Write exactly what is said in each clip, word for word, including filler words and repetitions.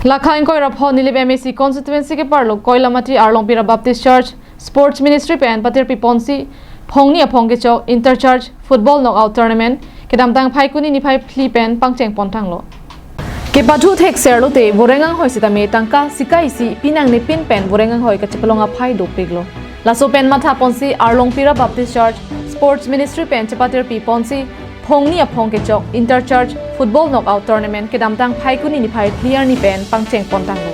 Lakha ingkoi ra pho Nilip M A C constituency ke-arlo Koilamati Arlongpira Baptist Church Sports Ministry pen patirpi ponsi phongni aphong kechok Inter Church Football Knockout Tournament kedamtang Phaikuni niphai phli pen pangcheng pon tanglo. Kepathu thekser lote voreng anghoi sitame tangka sika isi pinangne pin pen voreng anghoi kachepalong aphai dopiklo. Laso pen matha ponsi Arlongpira Baptist Church Sports Ministry pen chepatirpi ponsi phongni aphong kechok Inter Church Football Knockout Tournament kedamtang Phaikuni niphai phli arni pen pangcheng pon tanglo.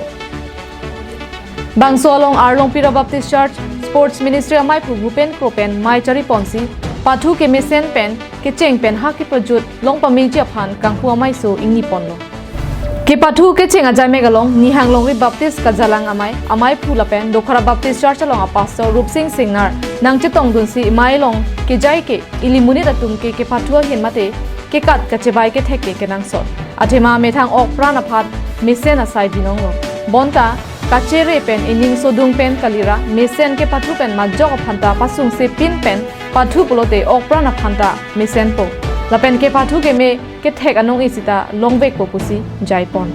Bangso along Arlongpira Baptist Church Sports Ministry amaiphu Bhupen Kro pen mei chari ponsi pathu kemesen pen kecheng pen ha kepajut long pameji aphan kanghu amei so ingni ponlo. Kepathu kecheng ajaimek along Nihang Longri Baptist Kajalang amei, amaiphu lapen Dokhara Baptist Church along apastor Rupsing Singnar nangchetongdunsi mei along kejai ke ili monit atum ke kepathu ahin mate kekat kachebai kethek ke kenangsot. Athema methang okpran aphan mesen asai binong lo. Bonta kachere pen ining sodung pen kalira mesen kepathu pen majok aphanta pasungse pin pen pathu pulote okpran aphanta mesenpo. Lapen kepathu keme kethek anong-e sita longvekpo pusi jaipon.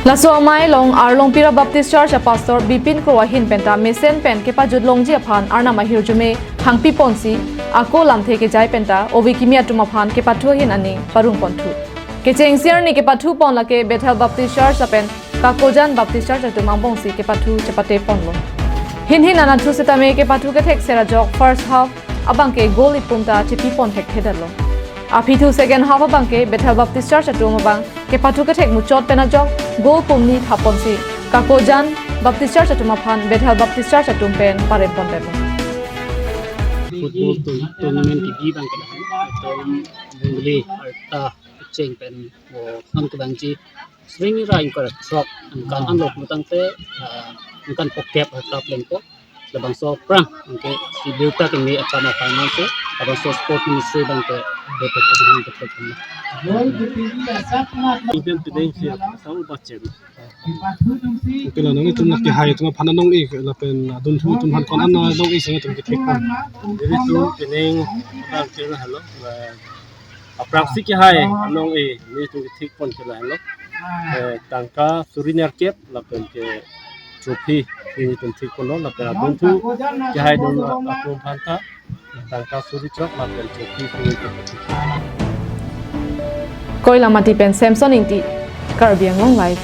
Laso amei along Arlongpira Baptist Church apastor Bipin Kro ahin penta mesen pen kepajut longji aphan Arnam ahirjume hangpi ponsi ako lamthe kejai penta ove kimi atum aphan kepathu ahin aning parong ponthu. Kechengsi arni kepathu pon lake Bethel Baptist Church lapen Kakojan Baptist Church atum angbongsi kepathu chepate ponlo. Hinhin anatthu sitame kepathu kethekser ajok first half abangke goal ipum ta chepi pon thekthedetlo. Aphi thu second half abangke Bethel Baptist Church atum abang kepathu kethek muchot pen ajok goal pumni tha ponsi Kakojan Baptist Church atum aphan Bethel Baptist Church atum pen parem pondetlo. Football tour-, tournament kebi abangke lahen. Atum bungli arta cheng pen o hang kevangji sring ra ingkoi ra throk angkan anlok mutangte, ah, angkan pokep arta plengpo. Labangso aphrang anke si birta keme achama final se, labangso sport ministry abangke betul betul betul. Ingpen pining si asam bache. Oke, la nangtum lake hai atum aphan anong-e lapen adunthu atum aphan ko-an anong-e si nangtum kethek pon? Jadi tu pining abang kira halo, eh, aphrangsi kehai anong-e nelitum kethek pon ke lahelo. Eh, tangka suri nerkep lapen ke trophy nelitum thek ponlo lapen adunthu kehai dun atum aphanta tangka suri throk lapen trophy nelitum thek. Koilamati pen Samson Ingti, Karbi Anglong Live.